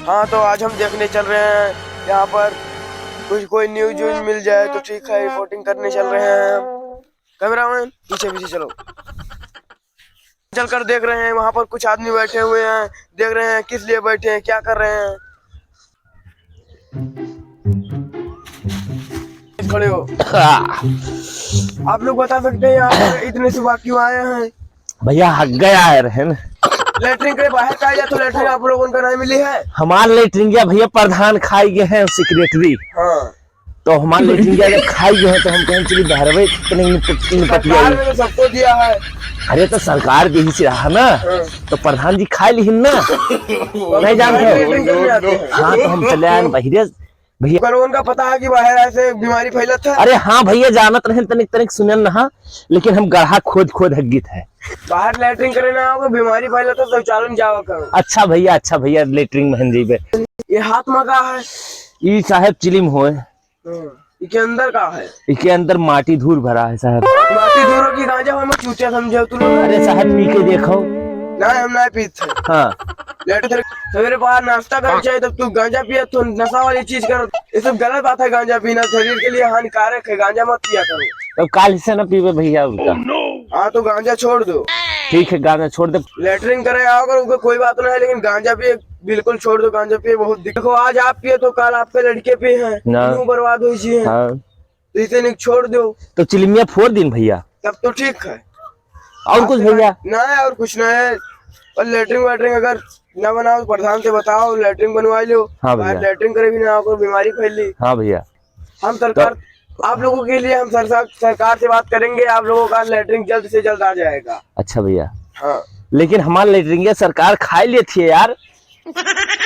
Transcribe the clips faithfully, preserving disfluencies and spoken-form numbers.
हाँ, तो आज हम देखने चल रहे हैं यहाँ पर कुछ, कोई न्यूज व्यूज मिल जाए तो ठीक है, रिपोर्टिंग करने चल रहे हैं हम। कैमरामैन, पीछे पीछे चलो। चलकर देख रहे हैं, वहाँ पर कुछ आदमी बैठे हुए हैं, देख रहे हैं किस लिए बैठे हैं, क्या कर रहे हैं। खड़े हो। आप लोग बता सकते हैं आप इतने सुबह क्यों आए हैं? भैया, हग गया है रहन। लेटरिन के बाहर का आया तो लेटरिन आप लोगों का नहीं मिली है? हमार लेटरिन गया भैया, प्रधान खाई गए हैं, सेक्रेटरी। हाँ। तो हमार लेटरिन गया, जब खाई गए हैं तो हम कहें चलिए बहरवे तनी निप-, निपटियाई। सरकार ने तो सबको दिया है। अरे तो सरकार दी ही से रहा ना, हाँ। तो प्रधान जी खाई लिहिन ना। नहीं जानते हो? लेटरिन करने आते हैं। हाँ, तो हम चले आए बहिरे भैया। अगर उनका पता है कि बाहर ऐसे बीमारी फैलत है? अरे हाँ भैया, जानत रहन तनिक तनिक सुनन ना, लेकिन हम गढ़ा खोद खोद हग्गित है। बाहर लेटरिन करे ना आओ, बीमारी फैलत है, शौचालय में जावा करो। अच्छा भैया, अच्छा भैया, लेटरिन में हम जइबे। ये हाथ में का है? ई साहब चिलिम होए। हाँ, इके अंदर का है? इके अंदर माटी धूर भरा है साहब। माटी धूर की गांजा हो, मैं चूतिया समझे तू लोग। अरे साहब, पी के देखो। ना, हम ना पीते। हाँ। लेटे थे, सवेरे बाहर नाश्ता कर चाहिए, तब तू गांजा पिए, तू नशा वाली चीज कर। ये सब गलत बात है, गांजा पीना शरीर के लिए हानिकारक है, गांजा मत पिया करो। तब काल से ना पीबे भैया उनका। हाँ, तो गांजा छोड़ दो। ठीक है, गांजा छोड़ दे। लेटरिन करे आओ अगर उनको कोई बात ना है, लेकिन गांजा पिए बिल्कुल छोड़ दो, गांजा पिए बहुत दिक्कत। देखो, आज आप पिए तो काल आपके लड़के पिए हैं, ना। क्यों बर्बाद हो जी है? हाँ। तो इसे नहीं छोड़ दो। तो चिलमिया फोड़ दिन भैया। तब तो ठीक है। और कुछ भैया? ना है, और कुछ ना है। और लेटरिन वेटरिन अगर ना बनाओ, प्रधान से बताओ, लेटरिन बनवा लो। हाँ भैया। बाहर लेटरिन करे भी ना, आपको बीमारी फैली। हाँ भैया। हम सरकार, तो आप लोगों के लिए हम सरसा-, सरकार से बात करेंगे, आप लोगों का लेटरिन जल्द से जल्द आ जाएगा। अच्छा भैया। हाँ। लेकिन हमार लेटरिन के सरकार खाई लेती है यार।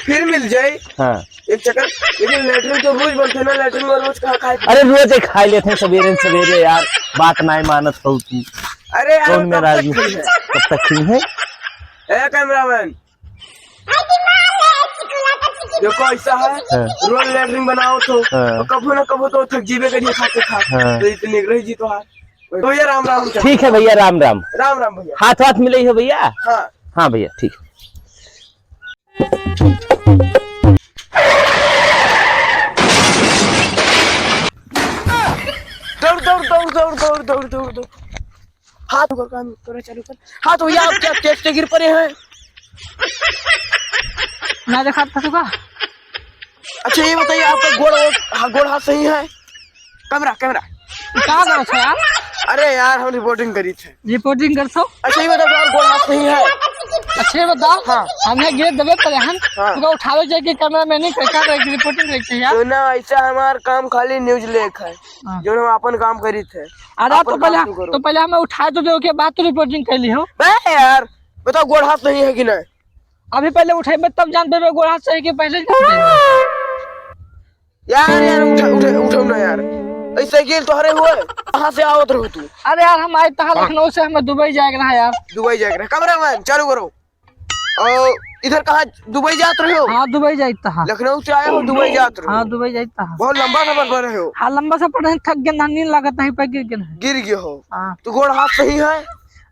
फिर मिल जाए। हाँ। एक चक्कर, लेकिन लेटरिन तो रोज बनते ना, लेटरिन में रोज कहाँ खाए? अरे रोज एक खाई लेते हैं सवेरे न सवेरे यार, बात नाहीं मानत हो तू। अरे यार, कौन कब मेरा तक आदमी? खाई है? कब तक खाई है? ए कैमरामैन, देखो ऐसा है, हाँ। रोज लेटरिन बनाओ तो, हाँ। तो कभो ना कभो तो थक जीबे करिए खाते खाते। हाँ। तो इतने रह जी तो हाथ। तो भैया राम राम। ठीक है भैया, राम राम। राम राम भैया। हाथ वाथ मिले हो भैया? हाँ। हाँ भैया, ठीक। दौड़, दौड़, दौड़। हाथ ऊपर कर, तोरा चालू कर। हाँ, तो भैया, आप क्या तेज से गिर पड़े हैं? ना देखा था तुका। अच्छा, ये बताइए, आपका गोड़, हाँ, गोड़ हाथ सही है? कैमरा, कैमरा। का करत हो यार? अरे यार, हम रिपोर्टिंग करी थे। रिपोर्टिंग करत हो? अच्छा, ये बताओ, तुम्हारा गोड़ हाथ सही है? अच्छा, ये बताओ, हाँ। हमने गिरे दबे पड़े हैं, हाँ। तुका उठावे जाए कि कैमरा मैन नहीं, का करे कि रिपोर्टिंग करे कि यार? तो ना, ऐसा हमार काम खाली न्यूज लेक है, हाँ। जो हम अपन काम करी थे। अरे, अपन तो पहले, काम तू करो। तो पहले हमें उठाए तो दे, ओके बाद तो रिपोर्टिंग कर ली हो। बे यार, बताओ, गोड़ हाथ सही है कि नहीं? अभी पहले उठाई, मैं तब जान पेबे गोड़ हाथ सही कि पहले जान पेबे। यार, यार, उठा, उठा, उठाओ ना यार। ई साइकिल तोहरे हुए? कहाँ से आवत रहो तू? अरे यार, हम आए तहाँ लखनऊ से, हमें दुबई जाए के रहा यार। दुबई जाए के रहा। कैमरामैन, चालू करो। और इधर कहाँ, दुबई जात रहे हो? हाँ, दुबई जाइत तहाँ। लखनऊ से आए हो, दुबई जात रहे हो? हाँ, दुबई जाइत तहाँ। बहुत लंबा सफर पर रहे हो? हाँ, लंबा सफर है, थक गए, नींद लागत नहीं, पर गिर गए हैं। गिर गए हो? हाँ। तो गोड़ हाथ सही है?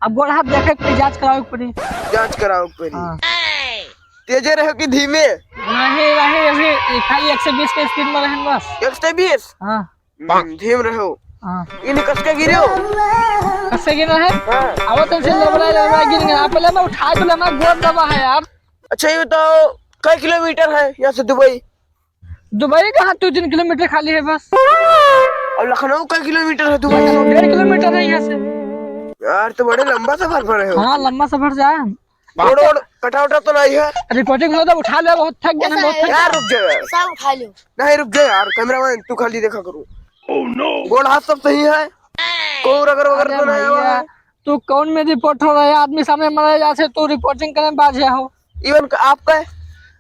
अब गोड़ हाथ देखे के पड़ी, जांच करावे के पड़ी। जांच करावे के पड़ी। हाँ। तेजे रहे कि धीमे? नहीं, नहीं, अभी खाली एक सौ बीस के स्पीड में रहन बस। एक सौ बीस? हाँ। हम्म, धीम रहो। हाँ। इन्हें कस के गिरे हो? कस के गिरे हैं? हाँ। अब तुमसे लबड़ा, लबड़ा गिर गया। आप पहले मैं उठा तो लेना, गोड़ दबा है यार। अच्छा, ये बताओ, कै किलोमीटर है यहाँ से दुबई? दुबई कहाँ, दो तीन किलोमीटर खाली है बस। और लखनऊ कै किलोमीटर है दुबई से? डेढ़ किलोमीटर है यहाँ से। यार, तो बड़े लंबा सफर पर रहे हो। हाँ, लंबा सफर जाए। गोड़ वोड़ कटा उटा तो नहीं है? रिपोर्टिंग हो तो उठा ले, बहुत थक गए हैं, बहुत थक गए। यार, रुक जा यार। सब उठा लो। नहीं, रुक जा यार, कैमरामैन, तू खाली देखा करो। गोड़ हाथ सब सही है? कोई रगड़ वगड़ अरे तो नहीं आवा भैया, है? तू कौन में रिपोर्टर है? आदमी सामने मरे जासे तू रिपोर्टिंग करे बाजे हो। इवन आपका है?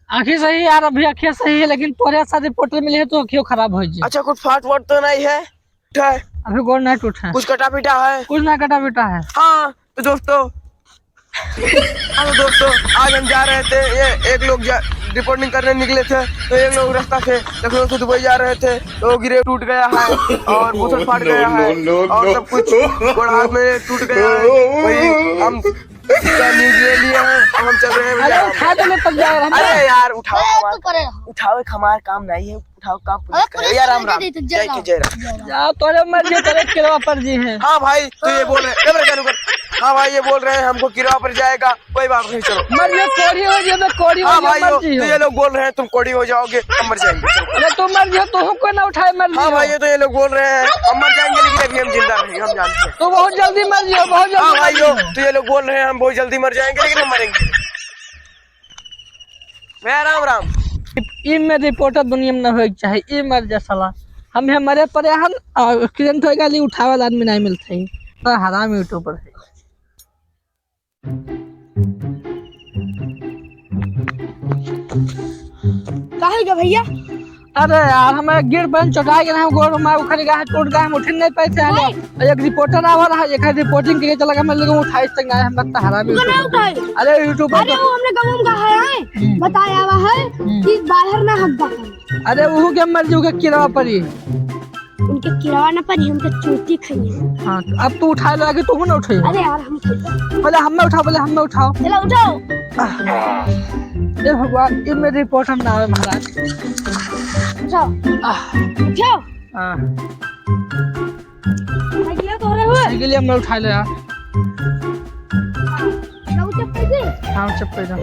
आँखी सही यार, अभी आँखिया सही है, लेकिन तोरे साथ रिपोर्टर मिले है तो आँखियों खराब हो जाए। अच्छा, कुछ फाट वाट तो नहीं है? टूटा है? अभी गोड़ नहीं टूटा है। कुछ कटा पीटा है? कुछ ना कटा पीटा है। हाँ, तो दोस्तों, हाँ, तो दोस्तों, आज हम जा रहे थे, ये एक लोग जा, रिपोर्टिंग करने निकले थे, तो एक लोग रास्ता से लखनऊ से दुबई जा रहे थे, तो गिरे, टूट गया है और बोतल फाट गया है और सब कुछ गोड़ हाथ में टूट गया है। वही हम क्या न्यूज़ ले लिया है? अब हम चल रहे हैं भैया, अरे राम उठा राम। दे, मैं तब जा रहा हूँ। अरे यार, उठाओ ए, हमार, तू करे रहो। उठाओ, एक हमार काम नहीं है, उठाओ, काम अरे पुलिस करे। कुछ या राम नहीं राम। दे, दे, जय जय के राम। जय राम। जा, तोरे मर्जी, तोरे किरवा पर जी है। हाँ भाई, तो ये बोल रहे हैं, कैमरा चालू कर। हाँ भाई, ये बोल रहे हैं, हमको किरवा पर जाएगा, कोई बात नहीं, चलो। मर्जी कोड़ी हो, ये तो कोड़ी हो, हाँ ये भाई, यो, मर्जी तो हो। ये लोग बोल रहे हैं, तुम कोड़ी हो जाओगे, हम मर जाएंगे, चलो। अरे, तुम मर जाओ, तुमको ना उठाए, मर हाँ जाओ। भाई, ये तो ये लोग बोल रहे हैं, हम मर जाएंगे, लेकिन अभी हम जिंदा रहेंगे, हम जानते हैं। तो बहुत जल्दी मर जाओ, बहुत जल्दी हाँ मर भाई, यो, जाओ। तो ये लोग बोल रहे हैं, हम बहुत जल्दी मर जाएंगे, लेकिन हम मरेंगे। भैया, राम राम। ई में रिपोर्टर दुनिया में ना होए के चाहे, ई मर जा साला। हम यहाँ मरे पड़े हन, और एक्सीडेंट होए गया, उठावे वाला आदमी नहीं मिलता है। तो हराम यूट्यूबर है। काहे गे भैया? अरे यार, हमारे गिर बन चोटाई गए, हम गोड़ हमारे उखड़ गया है, टूट गया, हम उठ नहीं पाए थे। नहीं। और एक रिपोर्टर आवा रहा, एक रिपोर्टिंग के लिए चला गया, मैं लोगों उठाइस तक ना आए, हम लगता हरामी तुमको ना यूट्यूबर। उठाए। अरे यूट्यूबर अरे तो वो हमने गाँव में कहा है, हम्म। बताया हुआ है हम्म। कि बाहर ना हक जाता। अरे वो के मर जाओगे किरवा परी। उनके किरवा ना परी, हम तो चोटी खाइए। हाँ, तो अब तू उठा लो, आगे तू ना उठे। अरे यार, हम खाइए। पहले हमें उठाओ, पहले हमें उठाओ। चलो उठाओ। आह। ए भगवान, ये मेरी रिपोर्ट हम ना आवे महाराज। उठाओ। आह। उठाओ। हाँ। साइकिल तो रहे हो? साइकिल हम उठा ले यार। हाँ, चप्पल दे। हाँ, चप्पल दे।